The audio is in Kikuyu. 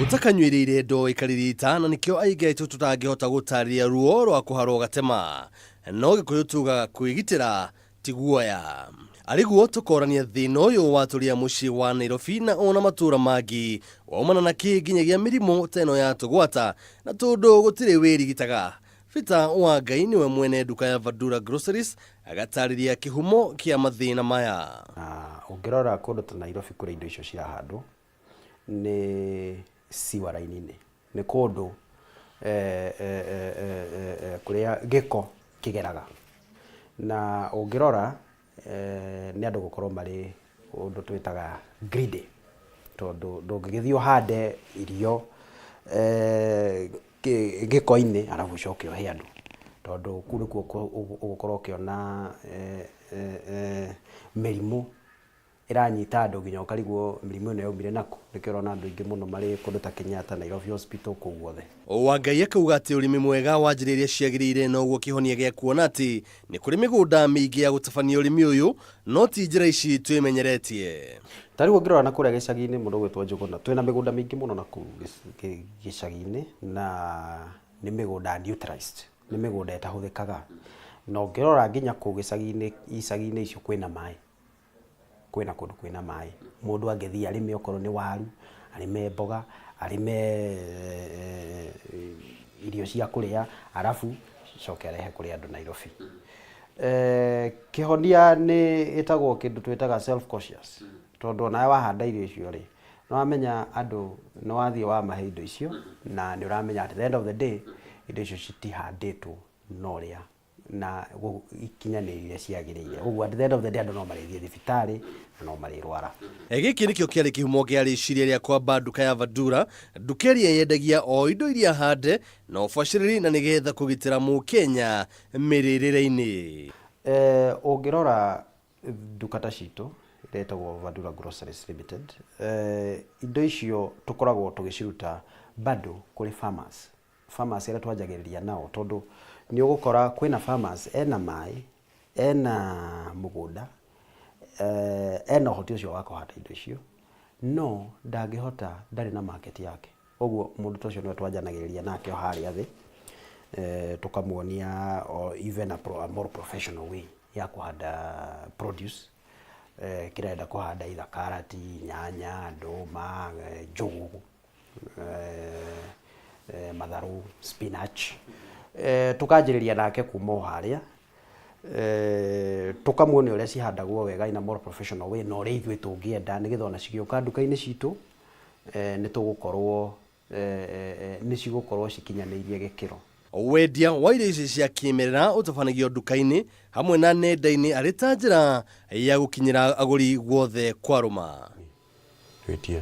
Ũtakanyuĩrĩire ndoo ĩkaririta na nĩkĩo aingĩ aitũ tũtangĩhota gũtarĩria ruo rwa kũharwo gatema. No Gĩkũyũ tugaga kwĩgitĩra ti guoya. Arĩguo tũkorania thĩna ũyũ watũria mũciĩ wa Nairobi na ona matũra mangĩ waumana na kĩ nginyagia mĩrimũ ta ĩno ya tũgwata na tondũ gũtirĩ wĩrigitaga. Peter wa Ngai nĩwe mwene nduka ya Vadura Groceries agatarĩria kĩhumo kĩa mathĩna maya. Na ũngĩrora kũndũ ta Nairobi kũrĩa indo icio cirahandwo nĩ sewer line-inĩ, nĩ kũndũ kũrĩa gĩko kĩgeraga. Na ũngĩrora nĩ andũ gũkorwo marĩ ũndũ twĩtaga greedy, tondũ ndũngĩgĩthiĩ ũhande irio gĩko-inĩ arabu ũcoke ũhe andũ, tondũ kũu nĩkuo ũgũkorwo ũkĩona mĩrimũ ĩranyita andũ nginya ũkarigwo mĩrimũ ĩno yaumire nakũ. Nĩkĩo ũrona andũ aingĩ mũno marĩ kũndũ ta Kenyatta, Nairobi Hospital, kũu guothe. Wangai akauga atĩ ũrĩmi mwega wa njĩra iria ciagĩrĩire noguo kĩhonia gĩa kuona atĩ nĩ kũrĩ mĩgũnda mĩingĩ ya gũtabania ũrĩmi ũyũ no ti njĩra ici twĩmenyeretie. Ta rĩu ũngĩrora na kũrĩa gĩcagi-inĩ mũndũ ũgwĩtwo Njũgũna, twĩna mĩgũnda mĩingĩ mũno na kũu gĩcagi-inĩ na nĩ mĩgũnda neutralized, nĩ mĩgũnda ĩtahũthĩkaga. Na ũngĩrora nginya kũu gĩcagi-inĩ, icagi-inĩ icio kwĩna maĩ. Kwĩna kũndũ kwĩna maĩ, mũndũ angĩthiĩ arĩme okorwo nĩ waru, arĩme mboga, arĩme irio cia kũrĩa, arabu acoke arehe kũrĩ andũ Nairobi. Kĩhonia nĩ ĩtagwo kĩndũ twĩtaga self conscious, tondũ onawe wahanda irio icio rĩ, nĩ wamenya andũ nĩ wathiĩ wamahe indo icio, na nĩ ũramenya at the end of the day indo icio citihandĩtwo na ũrĩa na ikinyanĩire ciagĩrĩire. Ũguo at the end of the day andũ no marĩthiĩ thibitarĩ na no marĩrwara. Gĩkĩ nĩkĩo kĩarĩ kĩhumo kĩa rĩciria rĩa kwamba nduka ya Vadura, nduka ĩrĩa yendagia o indo iria hande na ũbacĩrĩri na nĩgetha kũgitĩra mũkenya mĩrĩrĩre-inĩ. Ũngĩrora nduka ta citũ ĩrĩa ĩtagwo Vadura Groceries Limited, indo icio tũkoragwo tũgĩciruta bado kũrĩ farmers. Farmers arĩa twanjagĩrĩria nao tondũ nĩ ũgũkora kwĩna farmers ena maĩ, ena mũgũnda, ena ũhoti ũcio wa kũhanda indo icio, no ndangĩhota, ndarĩ na market yake. Ũguo mũndũ ta ũcio nĩwe twanjanagĩrĩria nake o harĩa thĩ, tũkamuonia even a more professional way ya kũhanda produce, kĩrĩa arenda kũhanda either karati, nyanya, ndũma, njũgũ. Matharũ, spinach, tũkanjĩrĩria nake kuma o harĩa, tũkamuonia ũrĩa cihandagwo wega in a more professional way na ũrĩa ithuĩ tũngĩenda nĩgetha ona cigĩũka nduka-inĩ citũ, nĩ tũgũkorwo nĩ cigũkorwo cikinyanĩirie gĩkĩro. Wendia wa irio ici cia kĩmerera ũtabanagio nduka-inĩ hamwe na nenda-inĩ arĩ ta njĩra ya gũkinyĩra agũri guothe kwarũma. Wĩtie.